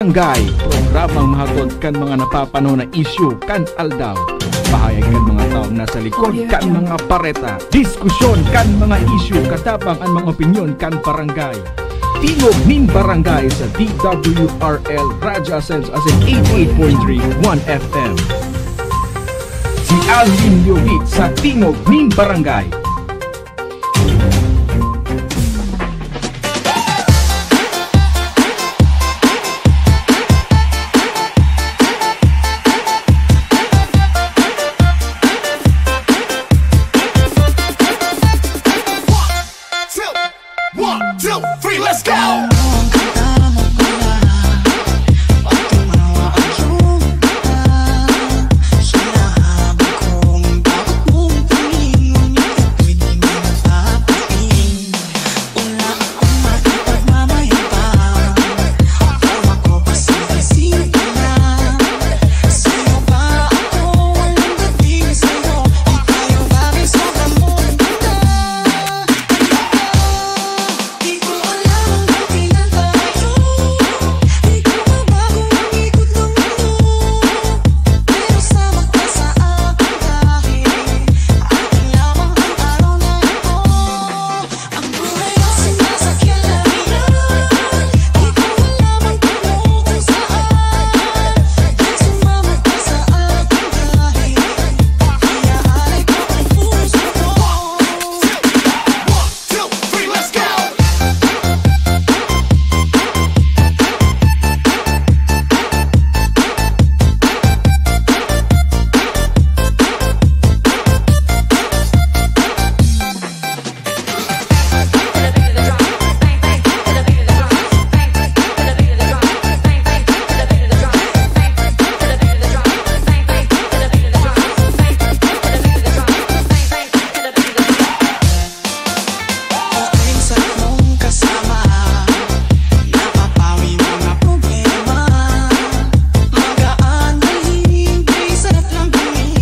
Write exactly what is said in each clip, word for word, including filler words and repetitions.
Barangay, programang mahatod kan mga napapanahon na isyu kan aldaw. Pahayag kan mga taong nasa likod kan mga bareta. Diskusyon kan mga isyu katabang an mga opinyon kan barangay. Tingog nin Barangay sa D W R L Radyo Ascenso asin eighty-eight point three One F M. Si Alvin Llobit sa Tingog nin Barangay. One, two, three, let's go!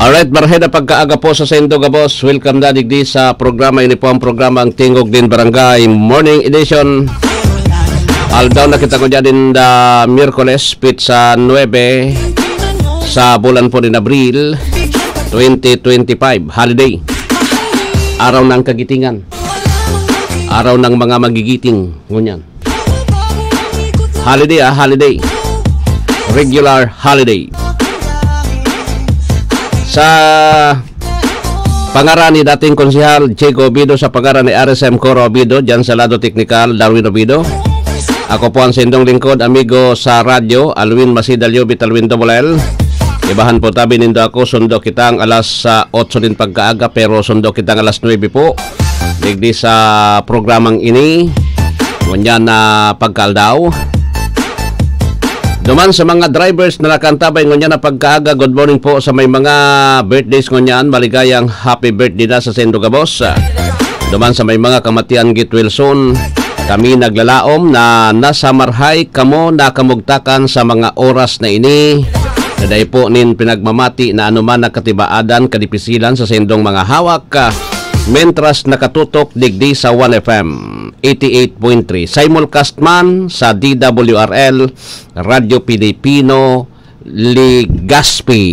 Alright, marhay na pagkaaga po sa saindo gabos. Welcome na digdi sa programa. Ini po ang programa, ang Tingog nin Barangay Morning Edition. Aldaw na kita ko dyan in the Miyerkules, petsa nuebe sa bulan po nin Abril, twenty twenty-five, holiday. Araw ng kagitingan. Araw ng mga magigiting. Ngunyan. Holiday, ah, holiday. Regular holiday. Sa pangaran ni dating Konsehal Chico Obido, sa pangaran ni R S M Coro Obido, dyan sa lado teknikal, Darwin Obido. Ako po ang saindong lingkod, amigo sa radyo, Alwin Masida Liobit, Alwin Double L. Ibahan po tabi nindo ako, sundo kitang alas, ah, otso nin pagkaaga, pero sundo kitang alas nuebe po. Digdi sa programang ini, ngunyan na pagkaaldaw. Duman sa mga drivers na nakantabay ngunyan na pagkaaga, good morning po. Sa may mga birthdays ngunyan, maligayang happy birthday na sa saindo gabos. Duman sa may mga kamatian, get well soon. Kami naglalaom na nasa marhay kamo nakamugtakan sa mga oras na ini. Naday po nin pinagmamati na anuman na katibaadan, kadipisilan sa saindong mga hawak, ah, mentras nakatutok digdi sa One F M eighty-eight point three. Simulcast man sa D W R L, Radyo Pilipino, Legazpi.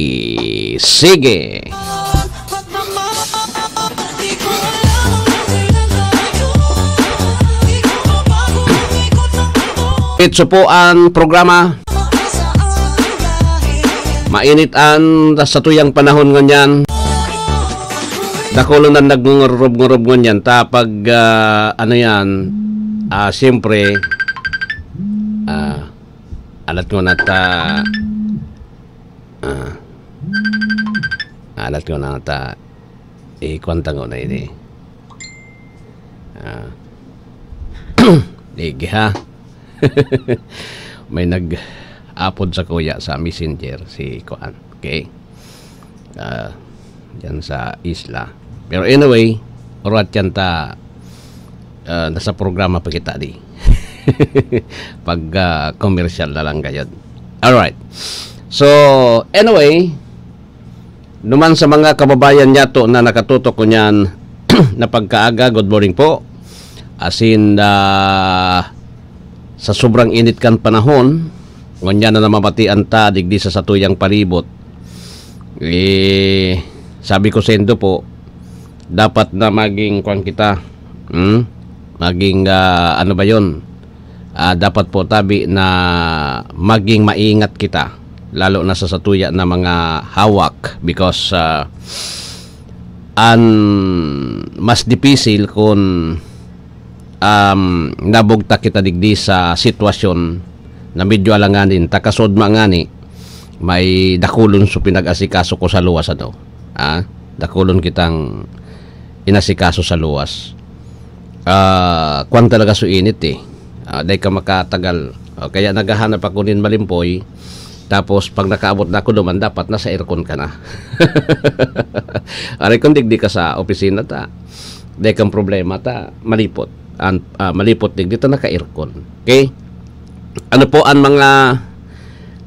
Petso po ang programa. Mainit an satuyang panahon ngunyan. Dakulon an nagngungurub-ngurub ngunyan. Ta pag, ah, ano yan, ah, siyempre, ah, alat ko na ta, ah, alat ko na ta, eh, kwanta ko na ini. Ah. Sige, ha? May nag-apod sa kuya sa messenger, si kuan. Okay? Ah, diyan sa isla. Pero anyway, orat yan ta, ah, nasa programa pa kita di. Pag, ah, commercial na lang gayod. Alright. So, anyway, duman sa mga kababayan niyato na nakatutok ko niyan na pagkaaga, good morning po. Asin, ah, sa sobrang init kan panahon, ngunyan na namamatian ta digdi sa satuyang palibot. Eh, sabi ko saindo po, dapat na maging, kwan kita, hmm? Maging, ah, ano ba yon? Ah, dapat po tabi na maging maingat kita, lalo na sa satuya na mga hawak, because, ah, an mas dipisil kun, um, nabugtak kita digdi sa sitwasyon na medyo alanganin, ta kasod man ngani, may dakulon so pinag-asikaso ko sa luwas, ano? Ah, dakulon kitang inasikaso sa luwas. Ah, kwan talaga so init, eh. Ah, dai ka makatagal. Ah, kaya naghahanap ako nin malimpoy. Tapos, pag nakaabot na ako duman, dapat nasa aircon ka na. Aray, kung digdi ka sa opisina, ta, dai kang problema, ta, malipot. An, ah, malipot digdi, ta naka-aircon. Okay? Ano po ang mga,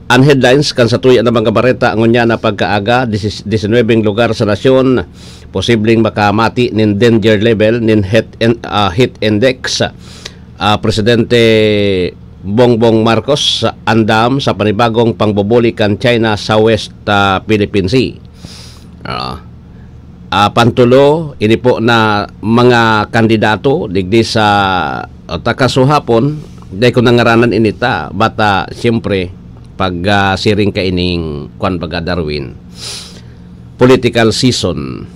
ang headlines kan satuya na mga bareta ngunyan na pagkaaga? Disis-, disinwebeng lugar sa nasyon posibleng makamati nin danger level nin heat in-, ah, heat index. Ah, Presidente Bongbong Marcos andam sa panibagong pangbubuli kan China sa West, ah, Philippine Sea. Ah, ah, pantulo, ini po na mga kandidato digdi sa, ah, ta kasuhapon, dai ko nangaranan ini ta, but, ah, siyempre, pag, ah, siring ka ining, kwan baga, Darwin, political season,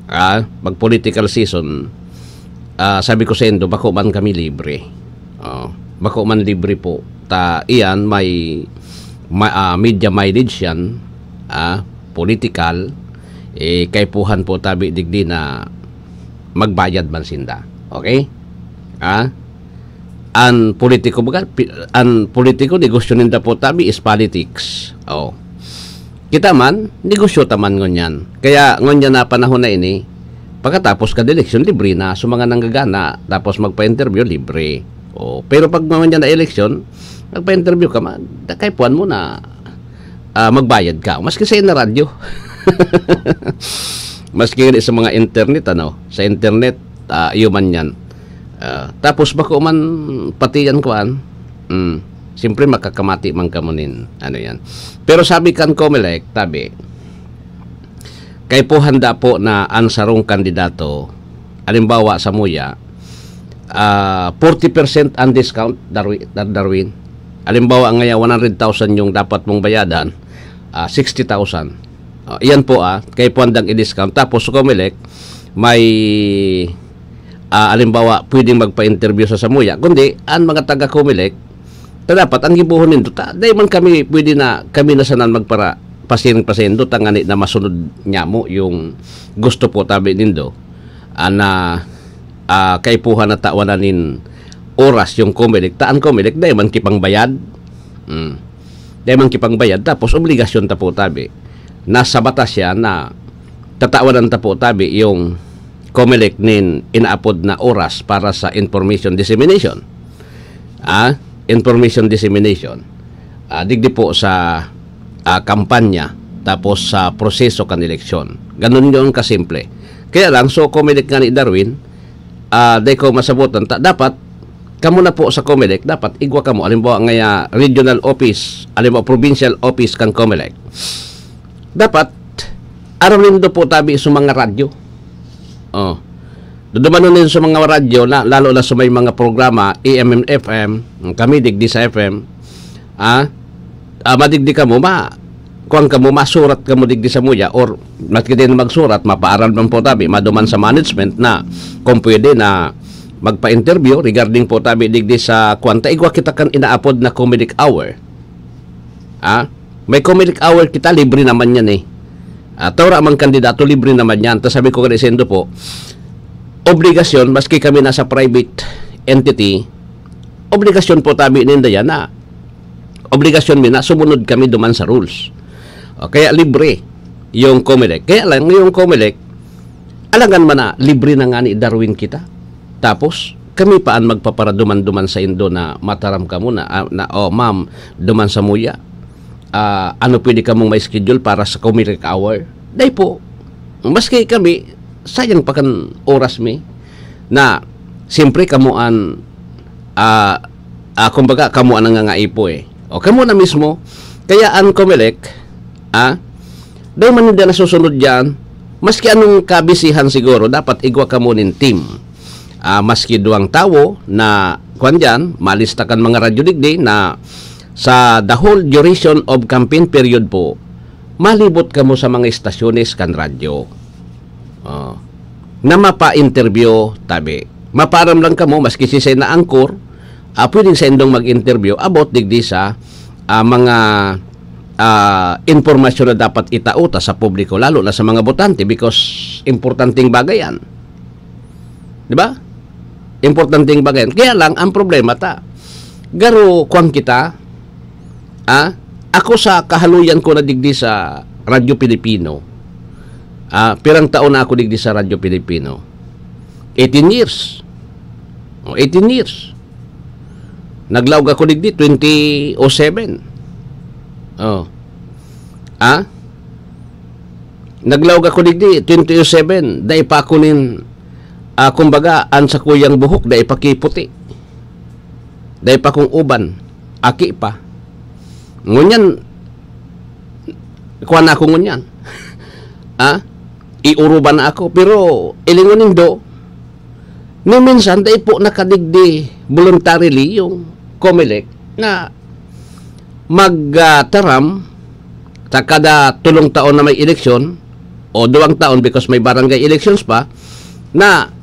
ah, pag political season, ah, sabi ko saindo, bako man kami libre. Oh, bako man libre po. Ta iyan, may, ma-, ah, media mileage yan, ah, political, eh, kaipuhan po tabi digdi na magbayad man sinda. Okay? Ah? An politiko, baga, pi-, an politiko, negosyo ninda po tabi is politics. Oh. Kita man, negosyo ta man ngunyan. Kaya ngunyan na panahon na ini, pagkatapos kan eleksyon, libre na. So, mga nanggagana, tapos magpa-interview, libre. Oh, pero pag ngunyan na eleksyon, magpa-interview ka man, da-, kaipuhan mo na, ah, magbayad ka. Maski sa ina radyo. Maski sa mga internet, ano, sa internet, ah, iyo man yan. Ah, tapos bako man pati yan, kuan, hmm, siyempre makakamati man kamo nin, ano yan. Pero sabi kan Comelec, tabi, kaipuhan da po na an sarong kandidato, halimbawa, samuya, ah, forty percent ang discount, Darwi-, Dar-, Darwin. Halimbawa, ngaya one hundred thousand yung dapat mong bayadan, ah, sixty thousand. Ah, iyan po, ah, kaipuhan dang i-discount. Tapos, Comelec, may, ah, halimbawa, pwedeng magpa-interview sa samuya. Kundi, ang mga taga Comelec, ta dapat ang gibohon nindo, ta, dai man kami pwede na, kami na sanan magpara-, pasiring pa saindo, tangani na masunod nyamo yung gusto po tabi nindo. Ana, ah, kaipuhan na tawan na nin oras yung Comelec. Ta an Comelec, dai man kipangbayad. Mm. Dai man kipangbayad, tapos obligasyon ta po tabi. Nasa batas yan na tatawanan ta po tabi yung Comelec nin inaapod na oras para sa information dissemination. Ah, information dissemination. Ah, digdi po sa, ah, kampanya, tapos sa proseso kan eleksyon. Ganun yun kasimple. Kaya lang, so, Comelec nga ni Darwin, ah, dai ko masabotan, ta-, dapat, kamo na po sa Comelec, dapat igwa kamo. Halimbawa, ngaya regional office, halimbawa, provincial office kan Comelec. Dapat, aram nindo po tabi sa mga radyo. Oh. Dudumanon nindo sa mga radyo, na, lalo na sa may mga programa, A M and F M, kami digdi sa F M, ah, ah, madigdi kamo, ma-, kuwan kamo, masurat kamo digdi samuya, or maski din magsurat, mapaaral man po tabi, maduman sa management na kung pwede na magpa-interview regarding po tabi digdi sa kuwan ta, igwa kita kan inaapod na Comelec Hour. Ah, may Comelec Hour kita, libre naman yan eh. Ah, tora mang kandidato, libre naman yan. Ta sabi ko gani saindo po, obligasyon, maski kami nasa private entity, obligasyon po tabi ninda yan na obligasyon mi na sumunod kami duman sa rules. O, kaya libre yung Comelec. Kaya lang, yung Comelec, alangan man na libre na nga ni Darwin kita. Tapos, kami pa an magpaparaduman-duman saindo na mataram kamo na, ah, na, "Oh, ma'am, duman samuya, ah, ano pwede kamong ma-schedule para sa Comelec Hour?" Dai po. Maski kami, sayang pa kan oras mi. Na, siyempre, kamo an, ah, ah, kumbaga, kamo an nangangaipo eh. O, kamo na mismo. Kaya ang Comelec, ah, dai man ninda nasusunod diyan, maski anong kabisihan siguro, dapat igwa kamo nin team. Ah, maski duwang tawo na, kwan diyan, malista kan mga radyo digdi na sa the whole duration of campaign period po, malibot kamo sa mga istasyones kan radyo. Oh. Na mapa-interview, tabi. Mapaaram lang kamo, maski siisay na angkor, ah, pwedeng saindong mag-interview about digdi sa, ah, mga, ah, impormasyon na dapat itao ta sa publiko, lalo na sa mga botante, because importanteng bagay yan. Di ba? Importanteng bagay yan. Kaya lang, ang problema ta, garo, kwan kita, ah, ako sa kahaluyan ko na digdi sa Radyo Pilipino, ah, pirang taon na ako digdi sa Radyo Pilipino? Eighteen years. O, eighteen years. Naglaog ako digdi, twenty oh seven. Oh. Ah? Naglaog ako digdi, twenty oh seven. Dai pa ako nin, ah, kumbaga, an sakuyang buhok, dai pa kiputi. Dai pa kong uban. Aki pa. Ngunyan, kuha na ako ngunyan. Ah? Iuruban na ako. Pero, ilingon nindo, ni minsan, dai po nakadigdi voluntarily yung Comelec na magtaram sa kada tulong taon na may eleksyon o duwang taon, because may barangay elections pa, na,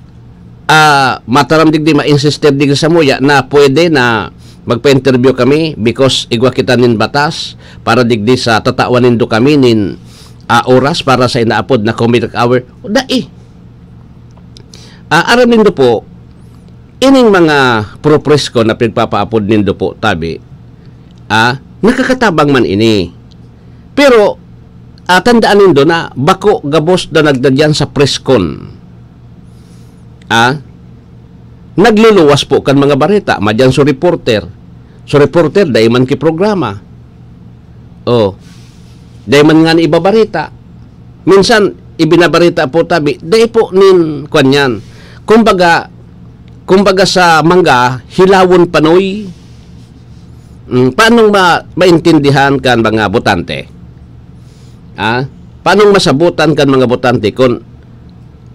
ah, mataram digdi, ma-insister digdi sa muya na pwede na magpa-interview kami because igwa kita nin batas para digdi sa tatawan nindo kami nin, ah, oras para sa inaapod na Comelec Hour. Dai. Ah, aram nindo po, ining mga pro-presko na pinagpapaapod nindo po, tabi, ah, nakakatabang man ini. Pero, ah, tandaan nindo na bako gabos na nagdadyan sa preskon. Ah, nagluluwas po kan mga bareta, madyan so reporter. So reporter, dai man ki programa. Oh, dai man nga ibabarita. Minsan, ibinabarita po tabi, dai po nin kwan yan. Kumbaga, kumbaga sa mangga, hilawon panoy. Mm, paanong ma-, maintindihan kan mga botante? Ah? Paanong masabutan kan mga botante kung,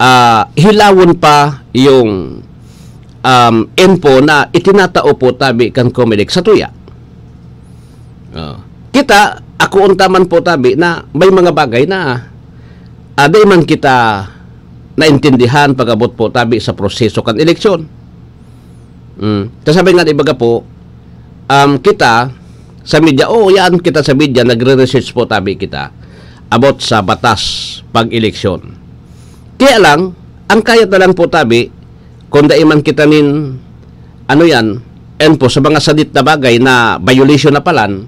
ah, hilawon pa yung, um, info na itinatao po tabi kan Comelec sa tuya? Oh. Kita, ako unta man po tabi na may mga bagay na, ah, dai man kita naintindihan pag-abot po tabi sa proseso kan eleksyon. Mm. Kasabi nga, ibaga po, um, kita sa media, oo, yan kita sa media, nagre-research po tabi kita about sa batas pag-eleksyon. Kaya lang, ang kaya na lang po tabi, kung dai man kita nin, ano yan, info sa mga sadit na bagay na violation na palan,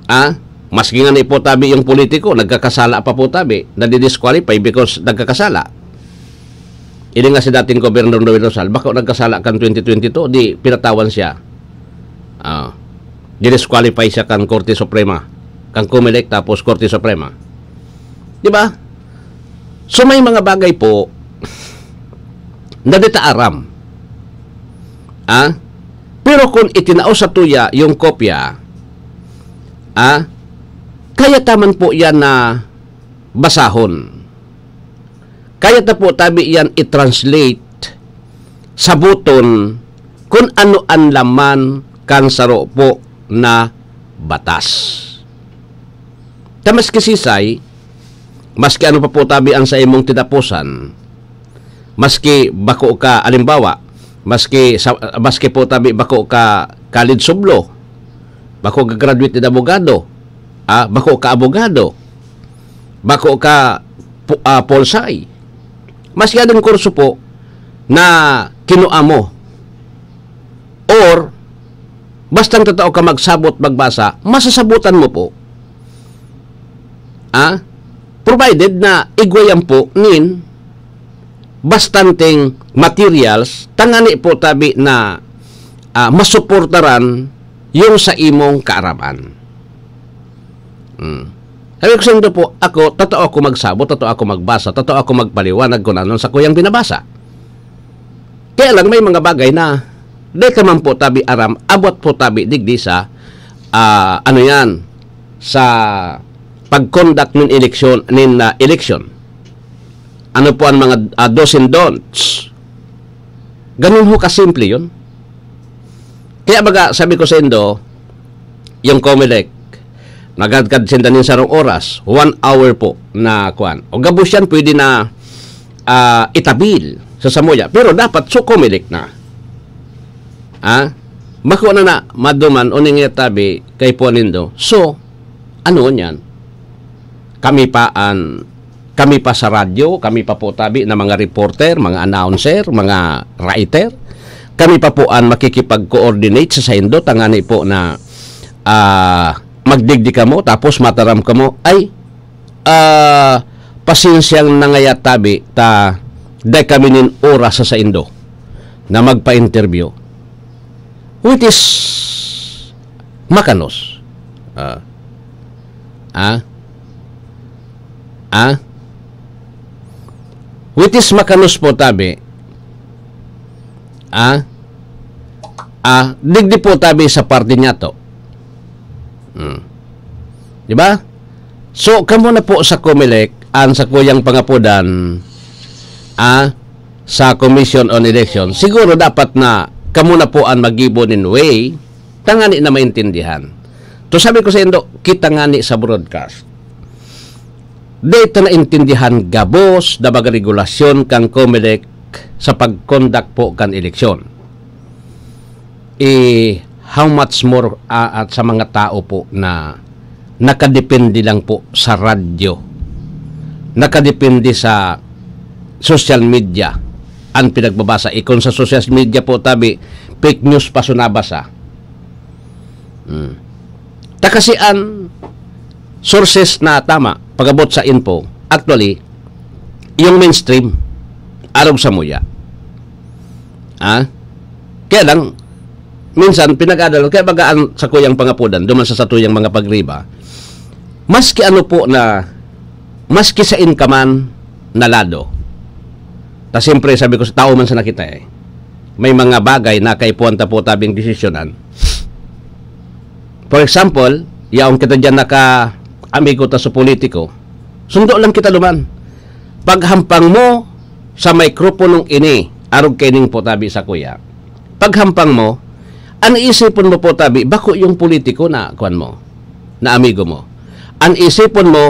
ah, maski nga ni po tabi yung politiko, nagkakasala pa po tabi, nadidisqualify because nagkakasala. Ini nga si dating Gobernador Noel Rosal, bako nagkasala kan twenty twenty-two, di pinatawan siya. Ah, di-disqualify siya kan Korte Suprema, kan Comelec tapos Korte Suprema. Di ba? So, may mga bagay po na di ta aram. Ah? Pero kung itinao sa tuya yung kopya, ah, kaya ta man po yan na basahon. Kaya ta po tabi yan i-translate, sabuton kung ano an laman kan saro po na batas. Ta maski sisay, maski ano pa po tabi an sa imong tinaposan, maski bako ka, alimbawa, maski sa, maski po tabi bako ka college sublo, bako ka graduate nin abogado, ah, bako ka abogado, bako ka pu-, ah, polsay. Maski anong kurso po na kinua mo, or bastang tatao ka magsabot, magbasa, masasabutan mo po. Ah? Provided na igwa yan po nin bastanteng materials, tangani po tabi na, ah, masuportaran yung sa imong kaaraman. Hmm. Sabi ko sa inyo po, ako, totoo ako magsabot, totoo ako magbasa, totoo ako magpaliwanag kung ano sa kuyang binabasa. Kaya lang may mga bagay na di ka man po tabi aram, abot po tabi digdi sa ah, ano yan, sa pag-conduct ng eleksyon, nin, ah, election. Ano po ang mga, ah, do's and don'ts? Ganun ho kasimple yun. Kaya baga, sabi ko sa indo, yung Comelec, nagadkad sinda nin sarong oras, one hour po na kwan. O gabos yan, pwede na, ah, itabil sa samuya. Pero dapat, so Comelec na. Ha? Bako na na, maduman, uning itabi, kay po nindo. So, ano yan? Kami pa an, kami pa sa radyo, kami pa po tabi na mga reporter, mga announcer, mga writer. Kami pa po an makikipag-coordinate sa saindo, tangani po na, ah, magdigdi kamo, tapos mataram kamo, ay, ah, pasensyang nangayat tabi, ta, dai kami nin oras sa saindo na magpa-interview. Which is makanos. Ah. Ah? Ah? Which is makanos po tabi. Ah? Ah, digdi po tabi sa parte niya to. Hmm. Di ba? So, kamo na po sa Comelec, an sa kuyang pangapodan, ah, sa Commission on Election, siguro dapat na kamo na po an magibo nin way, tangani na maintindihan. To sabi ko sa indo, kita ngani sa broadcast. Di ta naintindihan gabos na mga regulasyon kan Comelec sa pag-conduct po kan eleksyon. Eh, how much more, ah, at sa mga tao po na nakadepende lang po sa radyo, nakadepende sa social media, ang pinagbabasa. Eh, kung sa social media po, tabi, fake news pa sunabasa. Hmm. Ta kasi an sources na tama, pag-abot sa info, actually, yung mainstream, arog sa muya. Ha? Kaya lang, minsan, pinag-adal, kaya baga an sa kuyang pangapodan, duman sa satuyang mga pagriba, maski ano po na, maski sa inkaman na lado, ta siyempre, sabi ko, sa tao man sa nakita eh, may mga bagay na kaipuhan ta po tabing desisyonan. For example, yaon kita diyan naka-amigo ta sa politiko, sundo lang kita duman. Paghampang mo sa mikroponong ini, arog kaining po tabi sa kuya. Paghampang mo, an iisipon mo po tabi, bako yung politiko na, kuwan mo, na amigo mo. An isipon mo,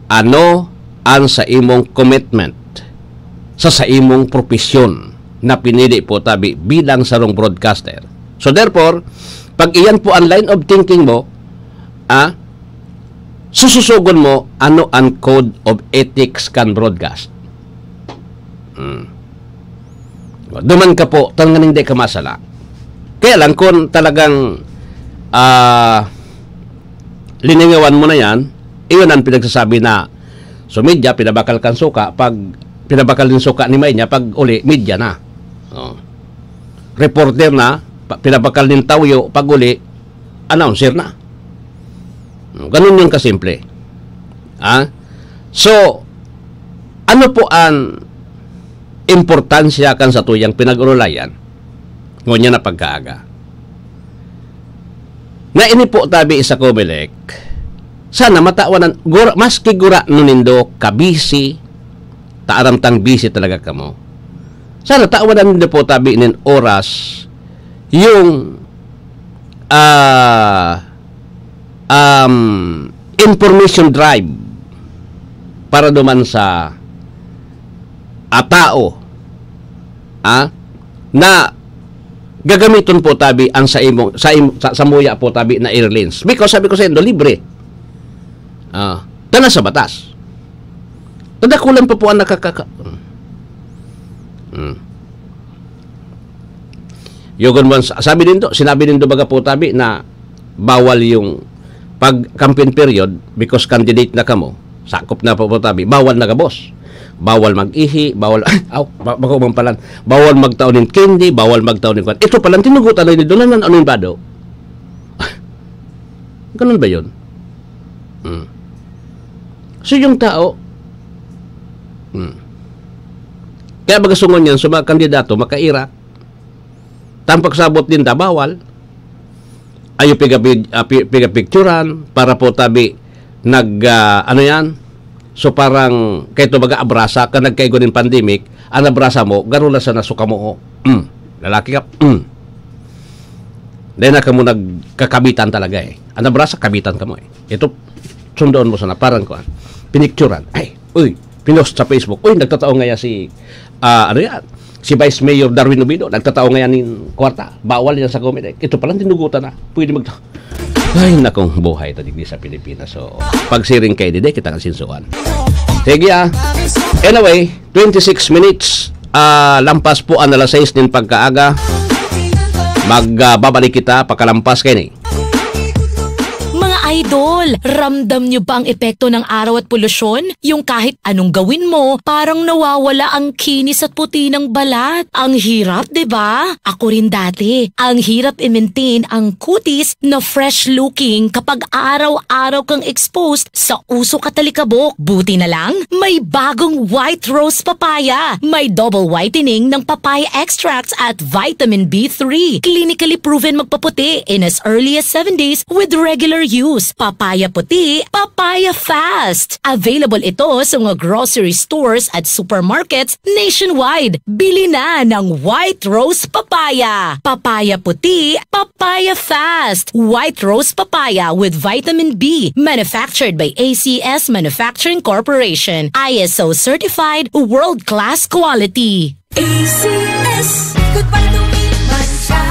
ano an sa imong commitment sa, sa imong propesyon na pinili po tabi bilang sarong broadcaster. So therefore, pag iyan po ang line of thinking mo, ah, sususugon mo ano ang code of ethics kan broadcast. Hmm. Duman ka po, tanganing di ka masala. Kaya lang, kung talagang, ah, liningawan mo na yan, iyon ang pinagsasabi na, so media, pinabakal kan suka, pag pinabakal nin suka ni May niya, pag uli, media na. Oh. Reporter na, pa-, pinabakal nin tawyo, pag uli, announcer na. Ganun yung kasimple. Ha? So, ano po ang importansya kan satuyang pinag-urulayan? Ngunyan na pagkaaga. Na ini po tabi sa Comelec, sana matawan ang gura, maski gura no nindo kabisi, taaram tang busy talaga kamo. Sana tawan nindo po tabi nin oras yung, ah, um, information drive para duman sa, ah, tao, ah, na gagamiton po tabi ang sa imo, sa imo, sa, sa muya po tabi na airlines. Because sabi ko sa indo, libre. Ah, tana sa batas. Tadakulan pa po ang nakakaka-, hmm. Yogon man, sa-, sabi nindo, sinabi nindo baga po tabi na bawal yung pag-campaign period because candidate na kamo, sakop na po, po tabi, bawal na gabos. Bawal mag-ihi, bawal, aw, ba-, bako man palan, bawal magtao nin candy, bawal magtao nin kwan. Ito palan, tinugutan na nindo, ano, ano yung bado? Ganun ba yun? Hmm. So, yung tao, hmm. Kaya baga sungon yan, sa mga kandidato, makaira, tampak sabot din ta, bawal. ayo piga-, ah, pi-, piga-picturan, para po tabi nag, ah, ano yan? So, parang, kaya ito baga abrasa, ka nagkaigo nin pandemic, ang abrasa mo, garo na sana suka mo, oh. Mm. Lalaki ka, mm. Dahil na kamo nagkakabitan talaga eh. Ang abrasa, kabitan kamo eh. Ito, sundoon mo sana, parang kuan. Pinicturan. Ay, uy, pinost sa Facebook. Uy, nagtatao nga yan si, ah, ano yan? Si Vice Mayor Darwin Obido, nagtatao nga yan ng kwarta. Bawal yan sa Comelec. Ito palang dinugutan na. Pwede magta-, ay, nakong buhay ta digdi sa Pilipinas. So, pagsiring kay Dede, kita ang sinsuan. Sige, ah. Anyway, twenty-six minutes, ah, lampas po ang alas sais nin pagkaaga. Mag, ah, babalik kita pagkalampas kaini. Mga idol, ramdam nyo ba ang epekto ng araw at polusyon? Yung kahit anong gawin mo, parang nawawala ang kinis at puti ng balat. Ang hirap, di ba? Ako rin dati. Ang hirap i-maintain ang kutis na fresh looking kapag araw-araw kang exposed sa usok at alikabok. Buti na lang, may bagong White Rose Papaya. May double whitening ng papaya extracts at vitamin B three. Clinically proven magpaputi in as early as seven days with regular use. Papaya puti, papaya fast. Available ito sa mga grocery stores at supermarkets nationwide. Bili na ng White Rose Papaya. Papaya puti, papaya fast. White Rose Papaya with vitamin B. Manufactured by A C S Manufacturing Corporation. I S O certified, world-class quality. A C S. Goodbye to me, mancha.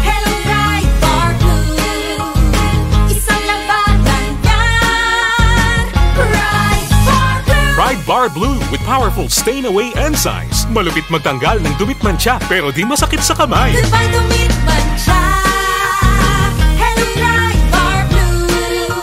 Hello, Pride Bar Blue. Isang labanan yan. Pride Bar Blue. Pride Bar Blue with powerful stain away enzymes. Malupit magtanggal ng dumit mancha, pero di masakit sa kamay. Goodbye to me, mancha. Hello, Pride Bar Blue.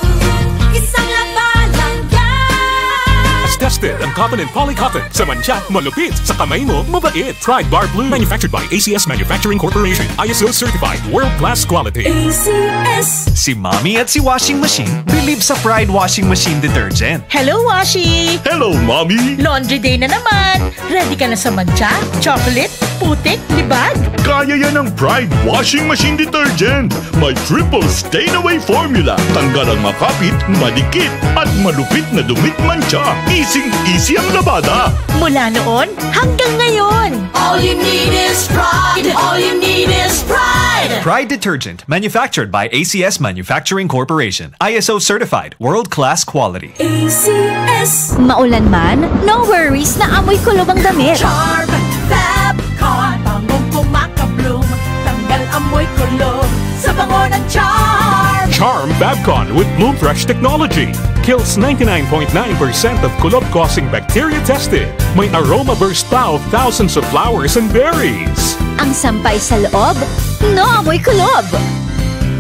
Isang labanan yan. Tested ang cotton and poly cotton. Sa mancha, malupit. Sa kamay mo, mabait. Pride Bar Blue. Manufactured by A C S Manufacturing Corporation. I S O certified. World class quality. A C S. Si Mommy at si Washing Machine believe sa Pride Washing Machine Detergent. Hello, Washi! Hello, Mommy! Laundry day na naman! Ready ka na sa mancha, chocolate, putik, libag? Kaya yan ng Pride Washing Machine Detergent. May triple stain away formula. Tanggal ang makapit, madikit, at malupit na dumit mancha. Easing-easy ang labada. Mula noon hanggang ngayon. All you need is Pride. All you need is Pride. Pride Detergent, manufactured by A C S Manufacturing Corporation. I S O certified, world-class quality. A C S. Maulan man, no worries na amoy kulob ang damit. Charm Fab Con, bangong kumakabloom, tanggal amoy kulob sa bango ng Charm. Charm Fab Con with Bloom Fresh technology kills ninety-nine point nine percent of kulob-causing bacteria tested. May aroma burst pa of thousands of flowers and berries. Ang sampay sa loob, no amoy kulob.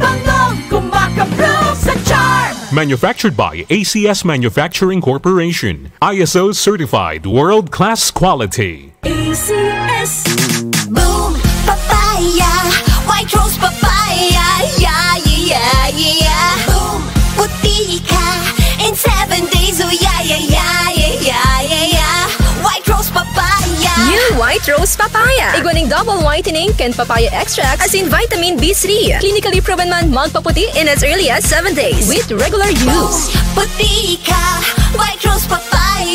Bangong kumakabloom sa Charm. Manufactured by A C S Manufacturing Corporation. I S O certified world-class quality. A C S. Boom Papaya, White Rose Papaya, yeah, yeah, yeah, yeah, yeah. Boom, puti ka in seven days, oh yeah, yeah, yeah, yeah, yeah, yeah, yeah. White Rose Papaya. New White Rose Papaya. Igwa ning double whitening kan papaya extract, asin vitamin B three. Clinically proven man magpaputi in as early as seven days with regular use. Boom, puti ka, White Rose Papaya,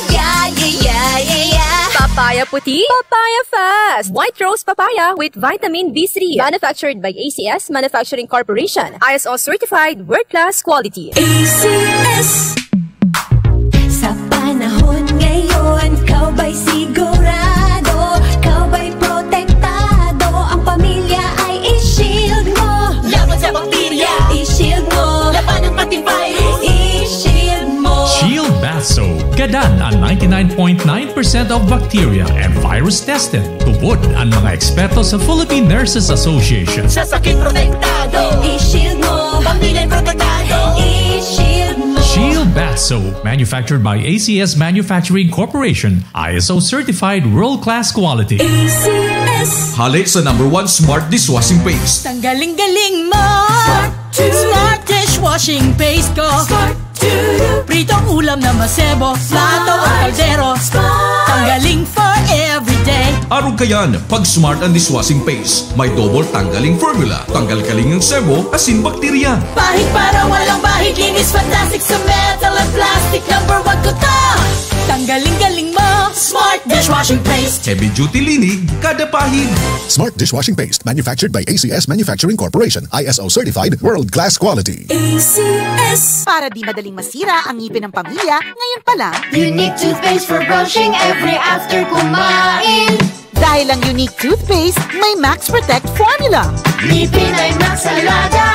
yeah, yeah, yeah, yeah, yeah. Papaya puti, papaya fast. White Rose Papaya with vitamin B three. Manufactured by A C S Manufacturing Corporation. I S O certified, world-class quality. A C S. Sa panahon ngayon, ikaw ba'y sigurado? Ikaw ba'y protektado? Ang pamilya ay i-shield mo. Laban sa bakterya, i-shield mo. Labanan pati virus, i-shield mo. Shield Bath Soap. Gadan an ninety-nine point nine percent of bacteria and virus tested. Tubod an mga eksperto sa Philippine Nurses Association. Sa sakit protektado, i-shield mo. Pamilya protektado, i-shield mo. Shield Bath Soap, manufactured by A C S Manufacturing Corporation, I S O certified world-class quality. A C S. Hale sa number one smart dishwashing paste. Tanggaling-galing mo! Smart two. Smart dishwashing paste ko. Smart two. Pritong Ulam na masebo, plato o kaldero. Tanggaling for everyday. Arog kayan, pag Smart ang dishwashing paste. May double tanggaling formula. Tanggal kaling ang sebo, asin bakterya. Pahid para walang bahid, linis fantastic sa metal at plastic. Number one ko to. Tanggaling galing mo, Smart dishwashing paste. Heavy duty linig, kada pahid. Smart dishwashing paste, manufactured by A C S Manufacturing Corporation, I S O certified, world class quality. A C S. Para di madaling masira ang ngipin ng pamilya, ngayon pa lang. Unique toothpaste for brushing every after kumain. Dahil ang Unique Toothpaste may Max Protect Formula. Ngipin ay Max Alaga,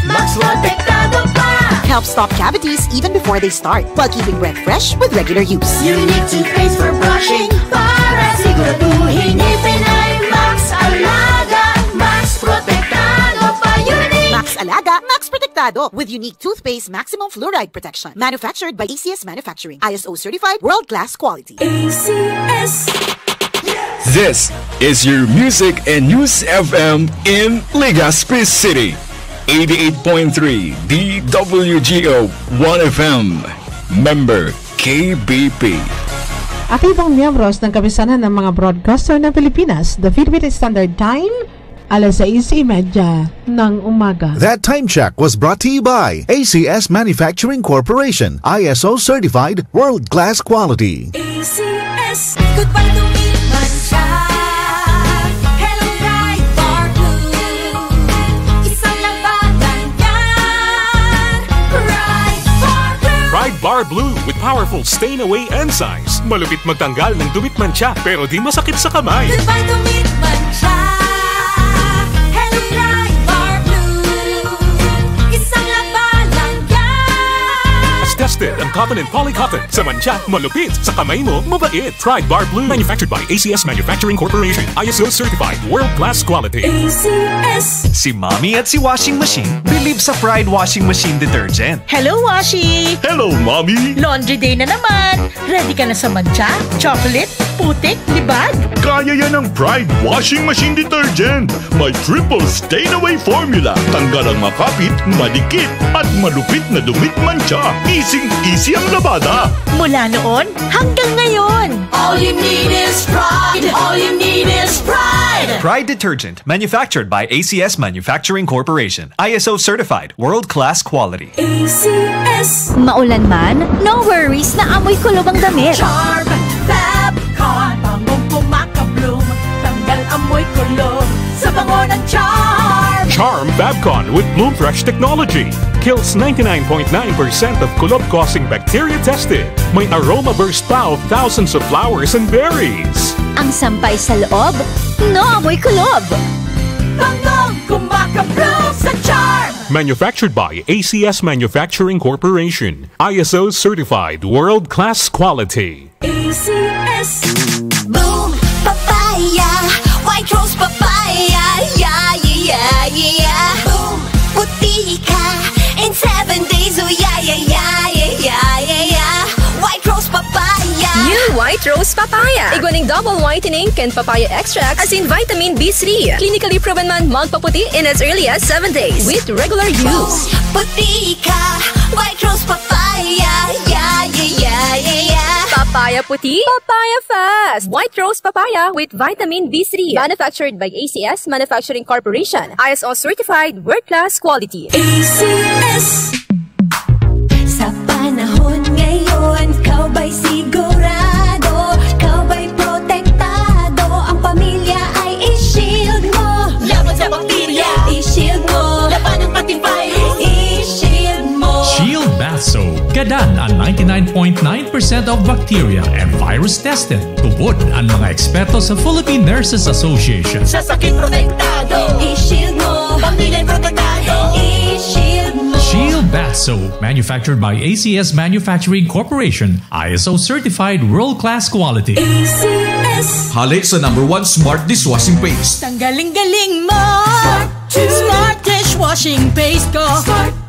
Max Protektado pa. Helps stop cavities even before they start, while keeping breath fresh with regular use. Unique toothpaste for brushing para siguraduhin ngipin ay Max Alaga, Max Protektado pa. Unique. Max Alaga, Max Protektado with Unique Toothpaste Maximum Fluoride Protection. Manufactured by A C S Manufacturing. I S O certified, world class quality. A C S. This is your Music and News F M in Legazpi City. Eighty-eight point three D W G O One F M. Member K B P. Aktibong miyembros ng Kapisanan ng mga Broadcaster ng Pilipinas, the Philippine Standard Time, alas sais y media ng umaga. That time check was brought to you by A C S Manufacturing Corporation, I S O certified, world class quality. A C S. Goodbye to me, mancha. Hello, Pride Bar Blue. Isang laba lang yan. Pride Bar Blue. Pride Bar Blue with powerful stain away enzymes. Malupit magtanggal ng dumi at mancha, pero di masakit sa kamay. Goodbye to me, mancha. Hello, Pride Bar Blue. Isang laba lang yan. As tested ang cotton and polycotton. Sa mancha, malupit. Sa kamay mo, mabait. Pride Bar Blue. Manufactured by A C S Manufacturing Corporation. I S O certified. World class quality. A C S. Si Mommy at si Washing Machine believe sa Pride Washing Machine Detergent. Hello, Washi! Hello, Mommy! Laundry day na naman! Ready ka na sa mancha, chocolate, putik, libag? Kaya yan ng Pride Washing Machine Detergent. May triple stain away formula. Tanggal ang makapit, madikit, at malupit na dumi at mancha. Easy-easy ang labada. Mula noon hanggang ngayon. All you need is Pride. All you need is Pride. Pride Detergent, manufactured by A C S Manufacturing Corporation. I S O certified, world-class quality. A C S. Maulan man, no worries na amoy kulob ang damit. Charm Fabcon, bangong kumakabloom, tanggal amoy kulob sa bango ng Charm. Charm Fabcon with Bloom Fresh technology kills ninety-nine point nine percent of kulob-causing bacteria tested. May aroma burst pa of thousands of flowers and berries. Ang sampay sa loob, no amoy kulob. Bangong kumakabloom sa Charm. Manufactured by A C S Manufacturing Corporation. I S O certified world-class quality. A C S. Boom Papaya, White Rose Papaya, yeah, yeah, yeah, yeah. Boom, puti ka in seven days, oh yeah, yeah, yeah, yeah, yeah, yeah, yeah. White Rose Papaya. New White Rose Papaya. Igwa ning double whitening kan papaya extract, asin vitamin B three. Clinically proven man magpaputi in as early as seven days with regular use. Puti ka, White Rose Papaya, yeah, yeah, yeah, yeah, yeah. Papaya puti, papaya fast. White Rose Papaya with vitamin B three. Manufactured by A C S Manufacturing Corporation. I S O certified, world-class quality. A C S. Sa panahon ngayon, ikaw ba'y sigurado? Ikaw ba'y protektado? Ang pamilya ay i-shield mo. Laban sa bakterya. I-shield mo. Laban ng pati virus. I-shield mo. Shield Bath Soap. Gadan ang ninety-nine point nine percent of bacteria and virus tested. Tubod ang mga eksperto sa Philippine Nurses Association. Sa sakit protektado. I-shield mo. Pamilya protektado. I-shield mo. Shield Bath Soap, manufactured by A C S Manufacturing Corporation, I S O certified world-class quality. A C S. Hali sa number one smart dishwashing paste. Tanggaling galing mo. Smart dishwashing paste ko. Smart.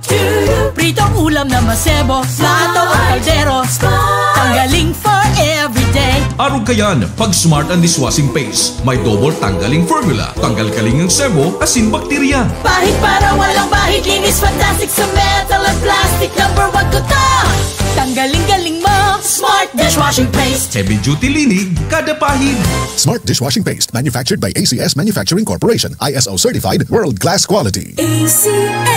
Pritong ulam na masebo, plato o kaldero. Tanggaling for everyday. Arog kayan, pag Smart ang dishwashing paste. May double tanggaling formula. Tanggal kaling ang sebo, asin bakterya. Pahid para walang bahid, linis fantastic sa metal at plastic. Number one ko to. Tanggaling galing Toothpaste. Heavy duty linig, kada pahid. Smart dishwashing paste, manufactured by A C S Manufacturing Corporation, I S O certified, world class quality. A C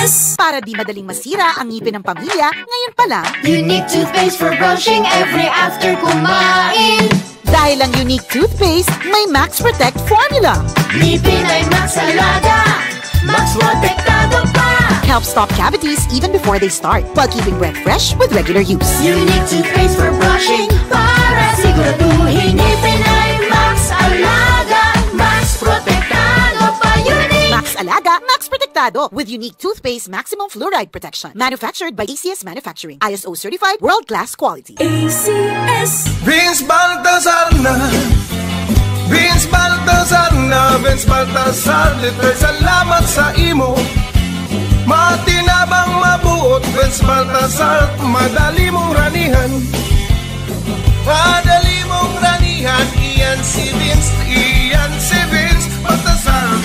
S. Para di madaling masira ang ngipin ng pamilya, ngayon pa lang. Unique toothpaste for brushing every after kumain. Dahil ang Unique Toothpaste may Max Protect Formula. Ngipin ay Max Alaga, Max Protektado pa. Help stop cavities even before they start, while keeping breath fresh with regular use. Unique toothpaste for brushing para siguraduhin ngipin ay Max Alaga, Max Protektado pa. Unique. Max Alaga, Max Protektado with Unique Toothpaste Maximum Fluoride Protection. Manufactured by A C S Manufacturing. I S O certified, world class quality. A C S. Vince Baltazar na. Vince Baltazar na. Vince Baltazar, litro, salamat sa imo. Matinabang, mabuot, Vince Baltazar, madali mong ranihan. Madali mong ranihan, iyan si Vince, iyan si Vince Baltazar.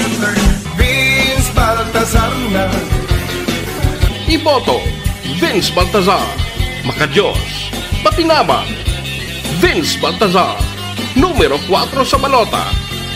Vince Baltazar na. Iboto, Vince Baltazar. Makadios, matinabang. Vince Baltazar, numero kwatro sa balota,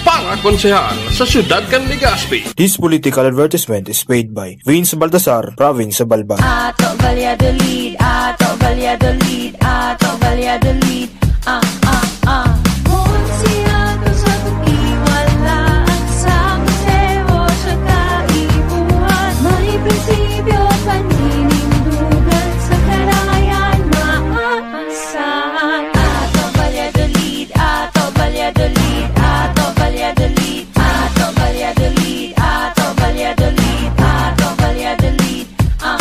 para konsehal sa siyudad kan Legazpi. This political advertisement is paid by Vince Baltazar, Province of Albay. Ato Valladolid, Ato Valladolid, Ato Valladolid. Ah, ah, ah. Poon siya kung sa pagkiwala at sa museo sa kaipuhan. May prinsipyo, paninindugan sa karayan, maaasahan. Ato Valladolid, Ato Valladolid, Ato Valladolid, Ato Valladolid, Ato Valladolid, Ato Valladolid. Ah.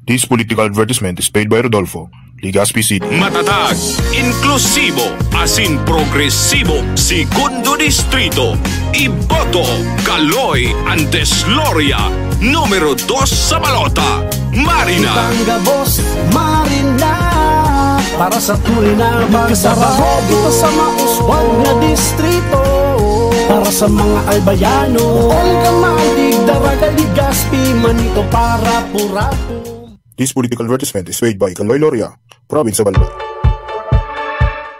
This political advertisement is paid by Rodolfo, Legazpi City. Matatag, inklusibo, asin progresibo, Segundo Distrito. Iboto, Kaloy Antes Loria, numero dos sa balota, Marina. Itang gabos, Marina, para sa tunay na pagtrabaho dito sa mauswag na distrito. Para sa mga Albayano, Olga Madig, Daraga, Legazpi, Manito, para pura. This political advertisement is paid by Kaloy Loria, Province of Albay.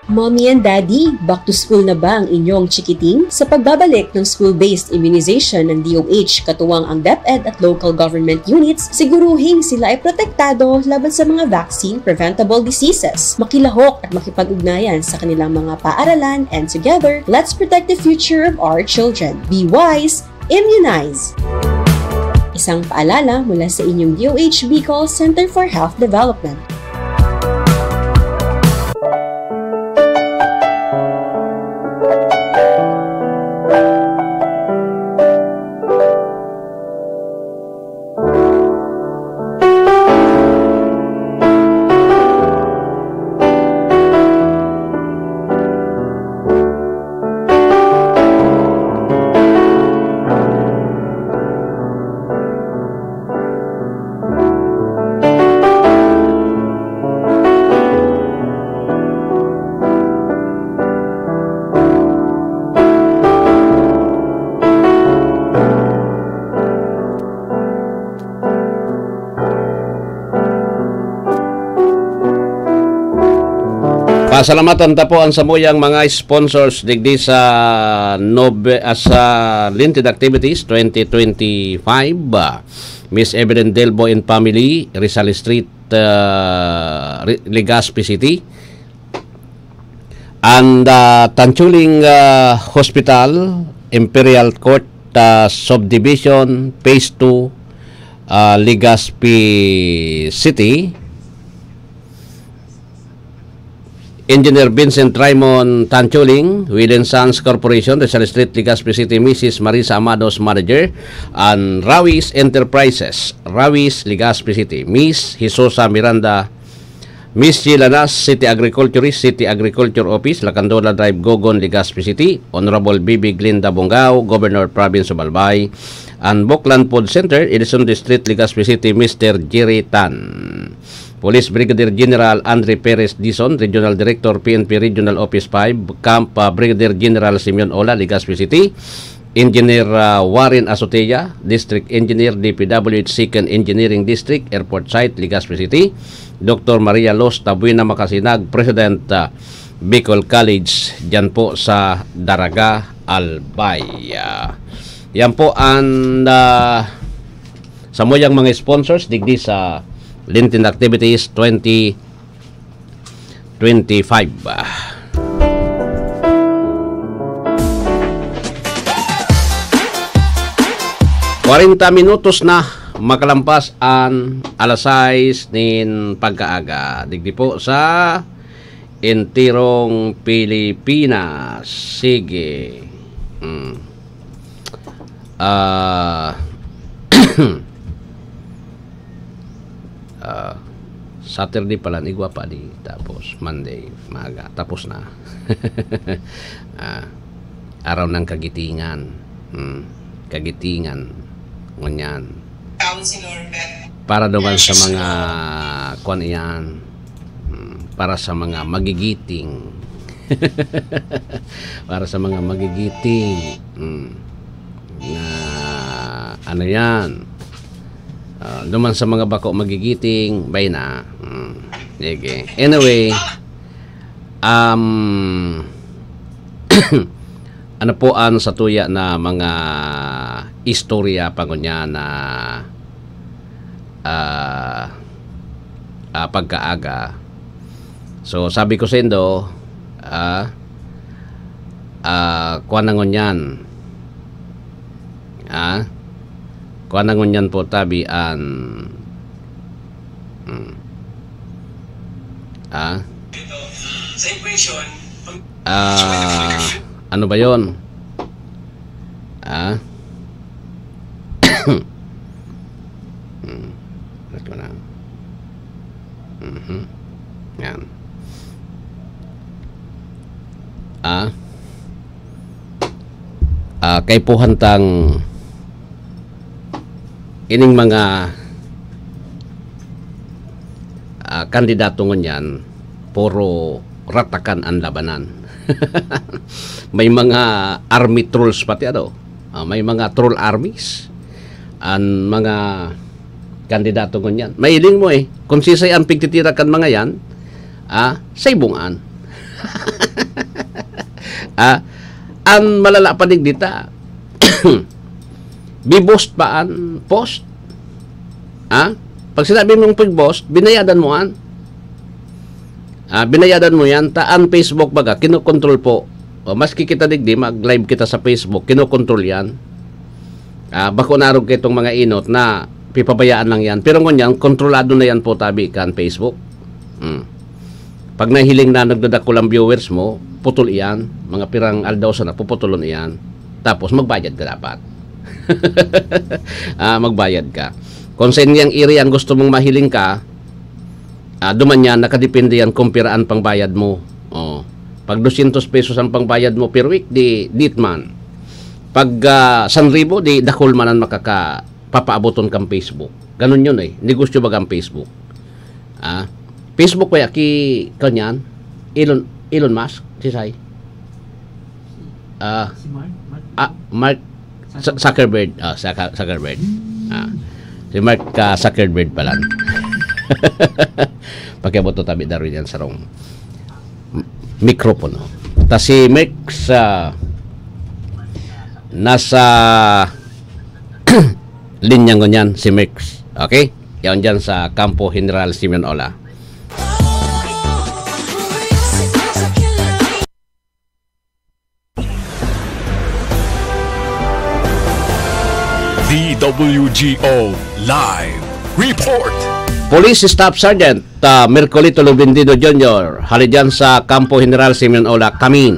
Mommy and Daddy, back to school na ba ang inyong chikiting? Sa pagbabalik ng school-based immunization ng D O H, katuwang ang DepEd at local government units, siguruhing sila ay protektado laban sa mga vaccine-preventable diseases. Makilahok at makipag-ugnayan sa kanilang mga paaralan, and together, let's protect the future of our children. Be wise, immunize! Isang paalala mula sa inyong D O H Bicol Center for Health Development. Pasalamatan ta po ang samuyang mga sponsors digdi sa Nobe-, ah, sa Linted Activities twenty twenty-five, ah, Miss Evelyn Delbo and family, Rizal Street, ah, Ri-, Legazpi City. And, ah, Tanchuling, ah, Hospital, Imperial Court, ah, Subdivision, Phase two, ah, Legazpi City. Engineer Vincent Raymond Tanchuling, Will and Sons Corporation, Rizal Street, Legazpi City, Missus Marisa Amados, Manager, and Rawis Enterprises, Rawis, Legazpi City, Miss Hisosa Miranda, Miss Sheila Nas, City Agriculturist, City Agriculture Office, Lacandola Drive, Gogon, Legazpi City, Honorable Bibi Glinda Bongao, Governor, Province of Albay, and Buklan Food Center, Edison District, Legazpi City, Mister Jerry Tan. Police Brigadier General Andre Perez Dizon, Regional Director, P N P Regional Office five, Camp, ah, Brigadier General Simeon Ola, Legazpi City, Engineer, ah, Warren Azotea, District Engineer, D P W H Second Engineering District, Airport Site, Legazpi City, Doctor Maria Luz Tabuena Macasinag, President, ah, Bicol College, diyan po sa Daraga, Albay. Ah, yan po ang, ah, samuyang mga sponsors digdi sa Lenten Activities twenty twenty-five. Kwarenta minutos na makalampas an alas sais nin pagkaaga. Digdi po sa entirong Pilipinas. Sige. Hmm. Ah, ah, Saturday pala, igwa pa di. Tapos Monday, maaga. Tapos na. Ah, araw ng kagitingan. Hmm. Kagitingan. Ngunyan. Para naman sa mga, kwan iyan, hmm, para sa mga magigiting. Para sa mga magigiting. Hmm. Na, ano yan? Ah, duman sa mga bako magigiting, bay na. Hmm. Sige. Anyway, um, ano po ang satuya na mga istorya pa ngunyan na, ah, ah, pagkaaga? So, sabi ko saindo, ah, ah, kuwan na ngunyan. Ah, kuwan na ngunyan po tabi an, hmm. Ah? Sa equation, ang Ah, ano ba yon? Ah? Hmm. Ito na. Mhm. Yan. Ah? Ah, kaipuhan tang ining mga, ah, kandidato ngunyan, puro ratakan an labanan. May mga army trolls pati, ano? Ah, may mga troll armies an mga kandidato ngunyan. Mahiling mo, eh, kung sisay ang pigtitira kan mga yan, ah, sa ibungan. Ah, an malala pa digdi ta, bi-boost pa an post. Ah, pag sinabi mong pig-boost, binayadan mo an. Ah, binayadan mo yan, ta an Facebook baga, kinokontrol po. O, maski kita digdi, mag-live kita sa Facebook, kinokontrol yan. Ah, bako narog kaitong mga inot na pipabayaan lang yan. Pero ngunyan, kontrolado na yan po tabi kan Facebook. Hmm. Pag nahiling na nagdadakul ang viewers mo, putol iyan. Mga pirang aldaw sana, puputulon iyan. Tapos, magbayad ka dapat. Ah, magbayad ka. Kung sa inyang area ang gusto mong mahiling ka, ah, duman yan, nakadepende yan kung pira an pangbayad mo. Oh. Pag doscientos pesos ang pangbayad mo per week, di, dit man. Pag, ah, san ribo, di dakul man an makaka-, papaaboton kang Facebook. Ganun yun eh. Negosyo baga ang Facebook. Ah, Facebook kaya ki, kanyan? Elon, Elon Musk? Si Sai? Ah, Si Mark? Mark? ah, Mark Sa-, Zuckerberg. Ah, Zucka-, Zuckerberg. Ah, si Mark, ah, Zuckerberg pala. Pakiabot to tabi, Darwin, yan sarong m-, mikropono. Ta si Mark sa nasa linya ngunyan, si Mark. Okay? Yan dyan sa Kampo General Simeon Ola. D W G O Live Report. Police Staff Sergeant, ah, Mercolito Lubindino Junior, hali dyan sa Kampo General Simeon Ola, Kamin.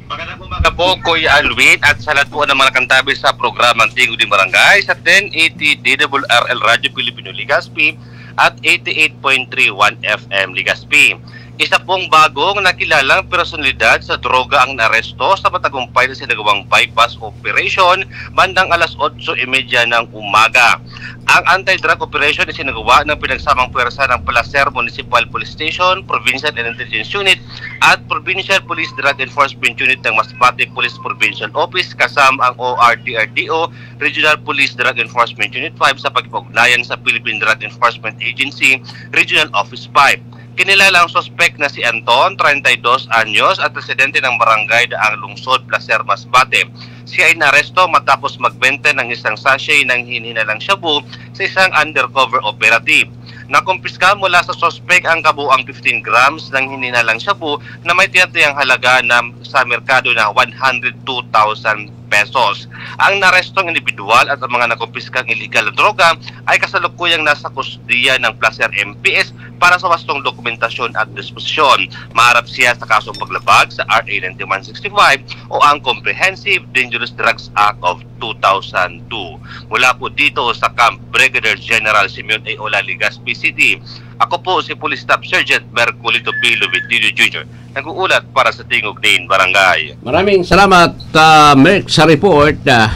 Magandang umaga po, Kuya Alwin, at sa lahat po ng mga nakantabi sa programang Tingog nin Barangay sa ten eighty D W R L Radyo Pilipino Legazpi at eighty-eight point three one F M Legazpi. Isa pong bagong nakilalang personalidad sa droga ang naaresto sa matagumpay na sinagawang buy-bust operation bandang alas otso y media ng umaga. Ang anti-drug operation ay sinagawa ng pinagsamang pwersa ng Placer Municipal Police Station, Provincial Intelligence Unit at Provincial Police Drug Enforcement Unit ng Masbate Police Provincial Office kasama ang O R D R D O Regional Police Drug Enforcement Unit five sa pagkipag-ugnayan sa Philippine Drug Enforcement Agency Regional Office five. Kinilala ang suspek na si Anton, treinta y dos anyos, at residente ng Barangay Daang Lungsod, Placer, Masbate. Siya ay naaresto matapos magbenta ng isang sachet ng hinihinalang shabu sa isang undercover operative. Nakumpiska mula sa suspek ang kabuang fifteen grams ng hinihinalang shabu na may tinatayang halaga na sa merkado na one hundred two thousand pesos. Ang narestong individual at ang mga nakumpiskang iligal na droga ay kasalukuyang nasa kustodiya ng Placer M P S para sa wastong dokumentasyon at disposisyon. Maharap siya sa kasong paglabag sa R A ninety-one sixty-five o ang Comprehensive Dangerous Drugs Act of two thousand two. Mula po dito sa Camp Brigadier General Simeon A. Ola, Legazpi City, ako po si Police Staff Sergeant Merculito P. Lubitino Junior, nag-uulat para sa Tingog nin Barangay. Maraming salamat, ah, Merc, sa report. Ah.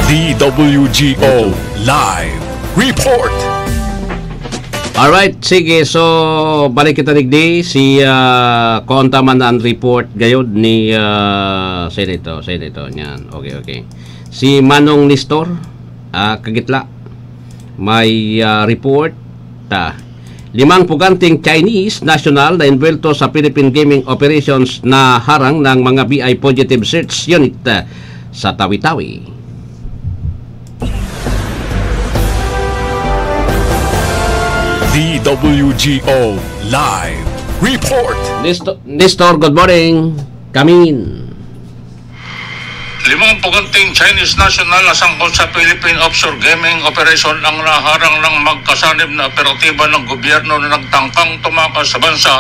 D W G O Live Report. Alright, sige. So, balik kita digdi. Si, ah, konta man ang report gayod ni, ah, sino ito? Sino ito? Yan. Okay, okay. Si Manong Nestor, ah, Kagitla. May, ah, report. Ah, limang puganting Chinese national na envuelto sa Philippine gaming operations na harang ng mga B I Fugitive Search Unit, ah, sa Tawi-Tawi. D W G O Live Report. Nestor, Nestor, good morning. Kamin. Limang puganting Chinese national na sangkot sa Philippine offshore gaming operation ang naharang ng magkasanib na operatiba ng gobyerno na nagtangkang tumakas sa bansa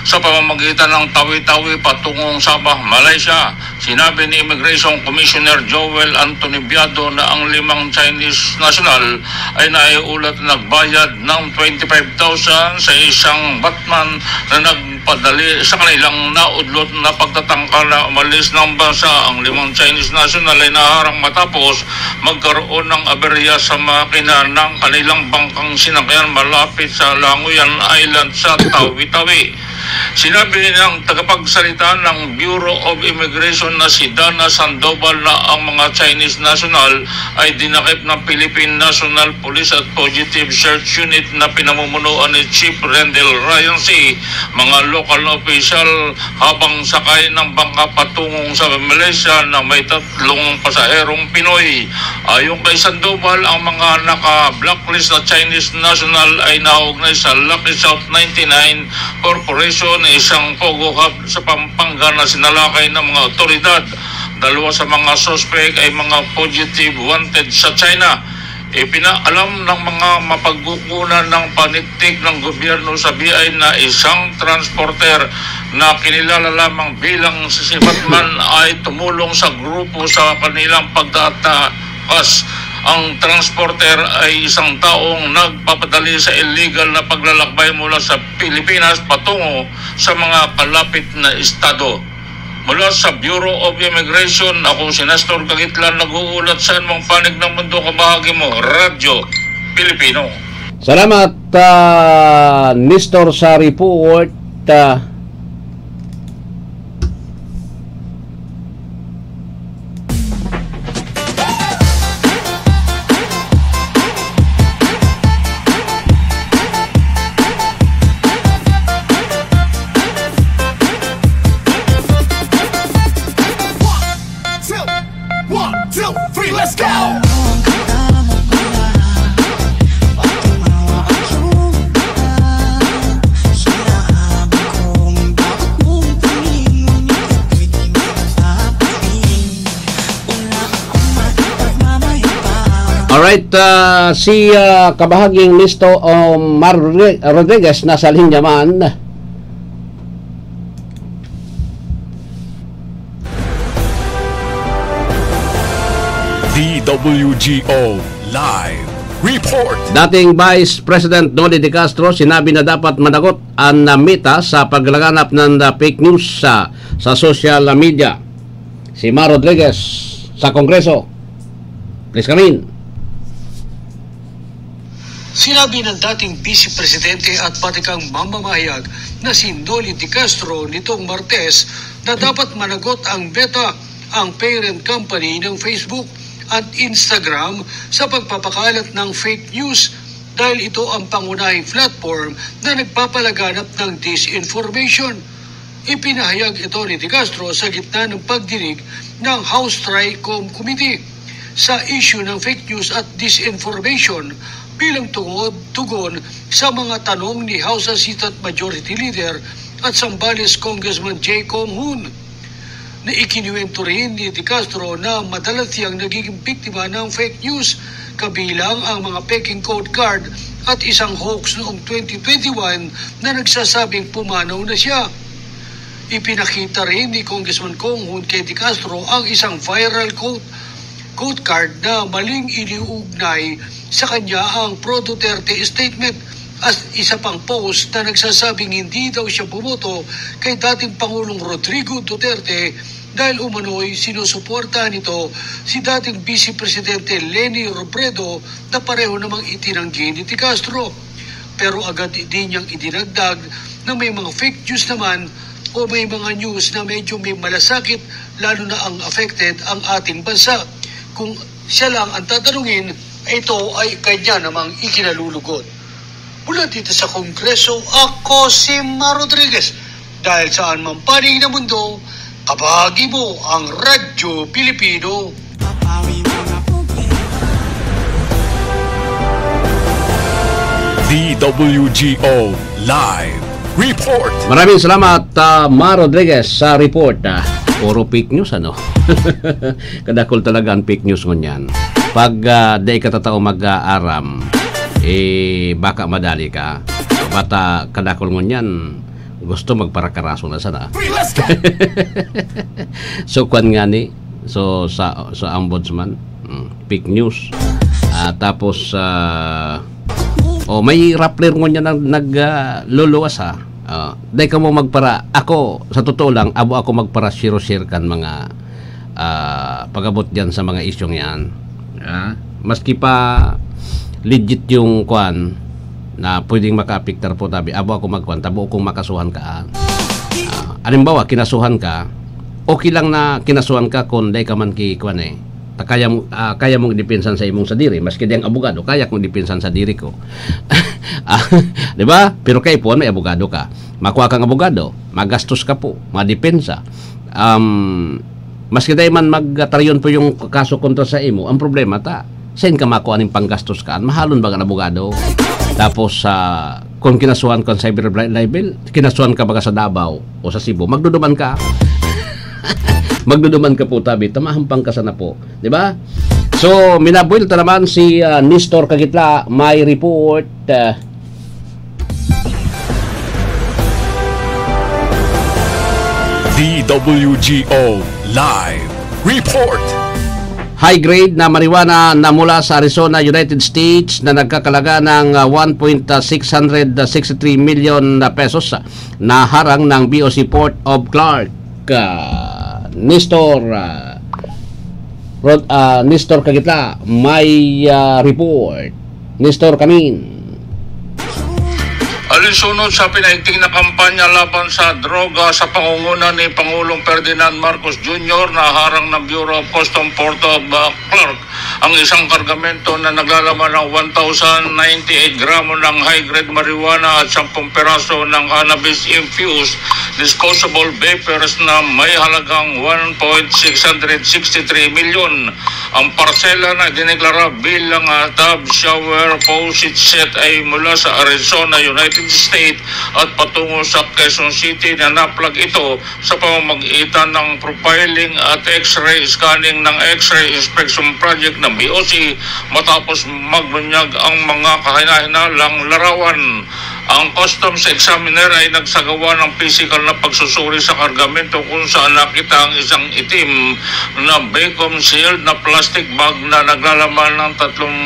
sa pamamagitan ng Tawi-Tawi patungong Sabah, Malaysia. Sinabi ni Immigration Commissioner Joel Anthony Biado na ang limang Chinese national ay naiulat na nagbayad ng twenty-five thousand sa isang batman na nagpadali sa kanilang naudlot na pagtatangka na umalis ng bansa. Ang limang Chinese national ay naharang matapos magkaroon ng aberya sa makina ng kanilang bangkang sinakyan malapit sa Languyan Island sa Tawi-Tawi. Sinabi ng tagapagsalita ng Bureau of Immigration na si Dana Sandoval na ang mga Chinese national ay dinakip ng Philippine National Police at Fugitive Search Unit na pinamumunuan ni Chief Rendel Ryan C, mga lokal na opisyal, habang sakay ng bangka patungong sa Malaysia na may tatlong pasaherong Pinoy. Ayon kay Sandoval, ang mga naka-blacklist na Chinese national ay naugnay sa Lucky South ninety-nine Corporation, isang pogo hub sa Pampanga na sinalakay ng mga otoridad. Dalawa sa mga suspek ay mga fugitive wanted sa China. Ipinaalam ng mga mapagkukunan ng paniktik ng gobyerno sa B I na isang transporter na kinilala lamang bilang si Sibatman ay tumulong sa grupo sa kanilang pagtatakas. Ang transporter ay isang taong nagpapadali sa illegal na paglalakbay mula sa Pilipinas patungo sa mga kalapit na estado. Mula sa Bureau of Immigration, ako si Nestor Kagitlan, nag-uulat sa anumang panig ng mundo, kabahagi mo, Radyo Pilipino. Salamat, ah, Nestor, sa report. Ah. One, two, one, two, three, let's go! Alright, ah, si, ah, kabahaging Listo Omar Rodri-, Rodriguez nasa linya man. D W G O Live Report. Dating Vice President Noli de Castro sinabi na dapat managot ang, ah, Meta sa paglaganap ng, ah, fake news sa, sa social media. Si Mar Rodriguez sa Kongreso. Please come in. Sinabi ng dating Vice Presidente at batikang mamamahayag na si Noli de Castro nitong Martes na dapat managot ang Meta, ang parent company ng Facebook at Instagram, sa pagpapakalat ng fake news dahil ito ang pangunahing platform na nagpapalaganap ng disinformation. Ipinahayag ito ni De Castro sa gitna ng pagdinig ng House Tricom Committee sa issue ng fake news at disinformation bilang tungod, tugon sa mga tanong ni House Assistant Majority Leader at Zambales Congressman Jay Cong Hoon, na ikinuwento rin ni De Castro na madalas siyang nagiging biktima ng fake news, kabilang ang mga peking code card at isang hoax noong twenty twenty-one na nagsasabing pumanaw na siya. Ipinakita rin ni Congressman Cong Hoon kay De Castro ang isang viral quote, quote card na maling iniuugnay sa kanya ang pro-Duterte statement at isa pang post na nagsasabing hindi daw siya bumoto kay dating Pangulong Rodrigo Duterte dahil umano'y sinusuportahan nito si dating Vice Presidente Leni Robredo na pareho namang itinanggi ni De Castro. Pero agad din niyang idinagdag na may mga fake news naman o may mga news na medyo may malasakit, lalo na ang affected ang ating bansa. Kung siya lang ang tatanungin, ito ay kanya namang ikinalulugod. Mula dito sa Kongreso, ako si Mar Rodriguez. Dahil saan man panig na mundo, kabahagi mo ang Radyo Pilipino. D W G O Live Report. Maraming salamat, ah, Mar Rodriguez, sa report. Ah, puro fake news, ano? Kadakol talaga ang fake news ngunyan. Pag, ah, dai ka tatao mag-aaram, eh, baka madali ka. Bata kadakol ngunyan, gusto magparakaraso na sana. So, kwan nga ni, so, sa, sa ombudsman, mm, fake news. Ah, tapos, ah, oh, may Rappler ngunyan nag, nag, ah, luluwas, ha. Ah, dai kamo magpara-, ako, sa totoo lang, abo ako magpara-share-share kan mga, ah, pag-abot diyan sa mga isyung yan. Ah, maski pa legit yung kwan na pwedeng makaapektar po, tabi, abo ako magkwan, tabo kung makasuhan ka, ah. Ah, halimbawa, kinasuhan ka, okay lang na kinasuhan ka kung dai ka man ki-, kwan eh. Ta-, kaya mo, ah, kaya mong depensan sa imong sadiri, maski di ang abogado, kaya kong depensan sadiri ko. Ah, di ba? Pero kaipuhan, may abogado ka. Makuha kang abogado, magastos ka po, madepensa. Um, maski dai man magtarayon po yung kaso kontra sa imo, ang problema ta, saan ka makuha ning panggastos ka? Mahalon ba ang abogado? Tapos, ah, kung kinasuhan ko ang cyber libel, kinasuhan ka baga sa Davao o sa Cebu, magduduman ka. Magduduman ka po, tabi, tamahampang ka sana po. Di ba? So, minabuelta naman si, ah, Nestor Kagitla, may report. Ah, D W G O Live Report. High grade na marijuana na mula sa Arizona, United States, na nagkakalaga ng, ah, one point six hundred sixty-three million pesos, ah, naharang ng B O C Port of Clark. Ah, Nestor, ah, Rod-, ah, Nestor Kagitla, may, ah, report. Nestor Kamin. Alinsunod sa pinaigting na kampanya laban sa droga sa pangunguna ni Pangulong Ferdinand Marcos Junior, naharang ng Bureau of Customs Port of, ah, Clark ang isang kargamento na naglalaman ng one thousand ninety-eight gramo ng high-grade marijuana at sampung piraso ng cannabis-infused disposable vapors na may halagang one point six hundred sixty-three milyon. Ang parsela na dineklara bilang, ah, dove shower posage set ay mula sa Arizona, United States, at patungo sa Quezon City na naplag ito sa pamamagitan ng profiling at X-ray scanning ng X-ray Inspection Project ng B O C matapos magbunyag ang mga kahinahinalang larawan. Ang customs examiner ay nagsagawa ng pisikal na pagsusuri sa kargamento kung saan nakita ang isang itim na vacuum sealed na plastic bag na naglalaman ng tatlong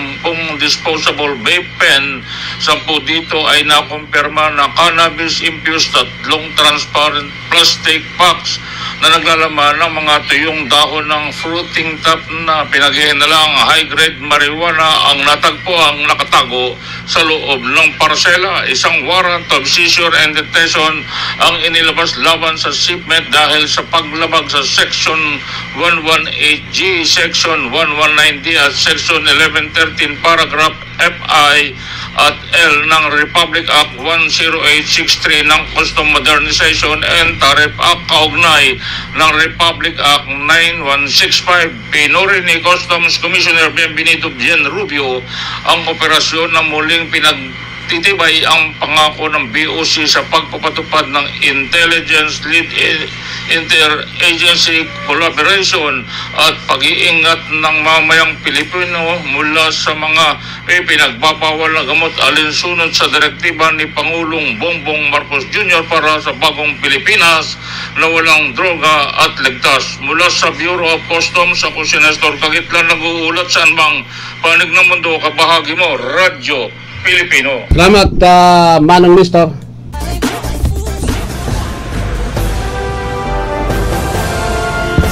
disposable vape pen. Sampu dito ay nakumpirma na cannabis infused, tatlong transparent plastic box na naglalaman ng mga tuyong dahon ng fruiting top na pinaghihinalang high-grade marijuana ang natagpo ang nakatago sa loob ng parsela. Isang warrant of seizure and detention ang inilabas laban sa shipment dahil sa paglabag sa Section one one eight G, Section one one nine D at Section eleven thirteen paragraph F I at L ng Republic Act one zero eight six three ng Custom Modernization and Tariff Act kaugnay ng Republic Act nine one six five. Pinuri ni Customs Commissioner Bienvenido Bien Rubio ang operasyon na muling pinagtitibay ang pangako ng B O C sa pagpapatupad ng intelligence-led i-, interagency collaboration at pag-iingat ng mamayang Pilipino mula sa mga ipinagbabawal na gamot alinsunod sa direktiba ni Pangulong Bongbong Marcos Junior para sa bagong Pilipinas na walang droga at ligtas. Mula sa Bureau of Customs, ako si Nestor Cagitlan, nag-uulat sa Anbang Panig ng Mundo, kabahagi mo, Radyo Pilipino. Salamat, ah, Manong Nestor.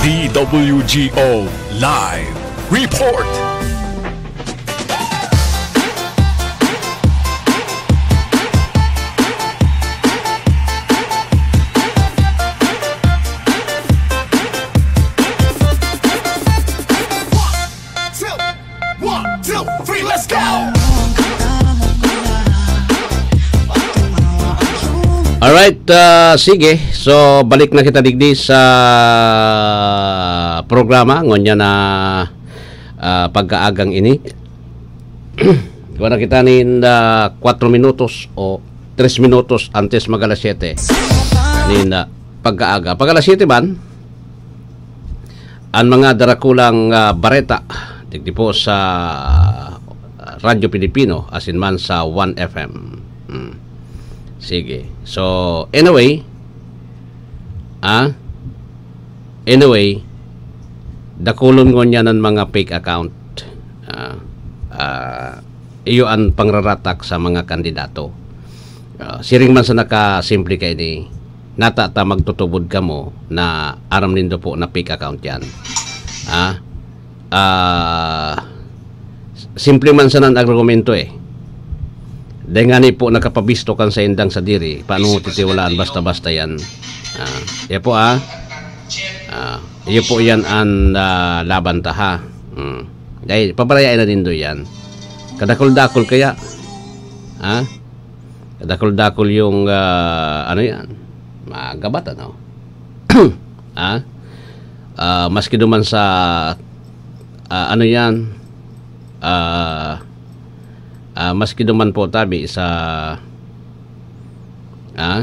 D W G O Live Report. One, two, three, let's go! Alright, ah, sige. So, balik na kita digdi sa programa. Ngunyan na, ah, pagkaagang ini. Kuha na kita nin, ah, kwatro minutos o tres minutos antes mag alas siyete. Nin, ah, pagkaaga. Pag alas siyete man, an mga darakulang, ah, bareta, digdi po sa, ah, Radyo Pilipino, asin man sa One F M. Hmm. Sige. So, anyway, ah, anyway, dakulon ngunyan an mga fake account. Ah, ah, iyo an pangraratak sa mga kandidato. Ah, siring man sa nakasimple kaini, nata ta magtutubod kamo na aram nindo po na fake account yan. Ah, ah, simple man sana an argumento eh. Dai ngani po nakapabisto kan saindang sadiri, paano mo titiwalaan basta-basta yan? Ah, iya po, ah. Ah, iyo po yan an, ah, laban ta, ha? Hmm. Dai, pabarayaan na nindo yan. Kadakul-dakul kaya. Ha? Kadakul-dakul yung, ah, ano yan? Magabat, ano? Ha? Ah, maski duman sa, ah, ano yan? Ah, ah, maski duman po tabi sa, ah,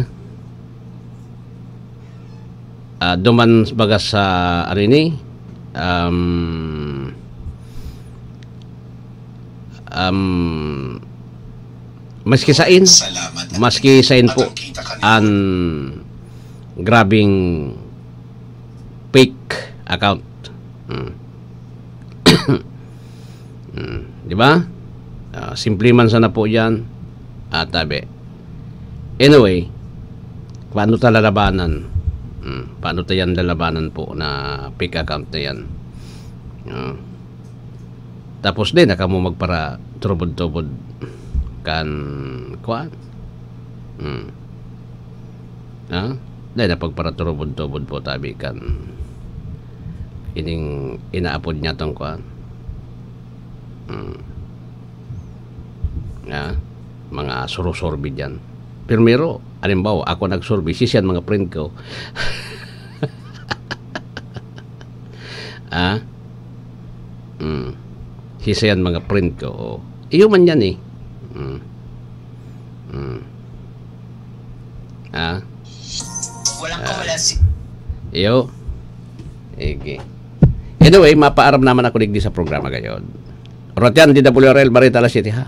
ah, duman baga sa, ano ini? Um, um, maski sain, Salamat. Maski sain po, Patagkita ka ni an grabing fake account. Hmm. Hmm. Di ba? Ah, simple man sana po yan. Ah, tabi. Anyway, paano ta lalabanan? Hmm. Paano ta yan lalabanan po na fake account na yan? Ah. Tapos di na kamo magparaturubod-tubod kan kuan. Hmm. Ha? Dai na pagparaturubod-tubod po tabi kan ining inaapod niya tong kuan. Hmm. Ha? Mga surusurbi diyan. Primero, halimbawa, ako nagsurbi, sisiyan mga friend ko. Ah? Hmm. Sisiyan mga friend ko. Oh. Iyo man yan eh. Hmm. Hmm. Ah? Walang Ah. kawala si Iyo. Sige. Anyway, mapaaram naman ako digdi sa programa gayod. Rotian, D W R L, Barita, alas siyete, ha?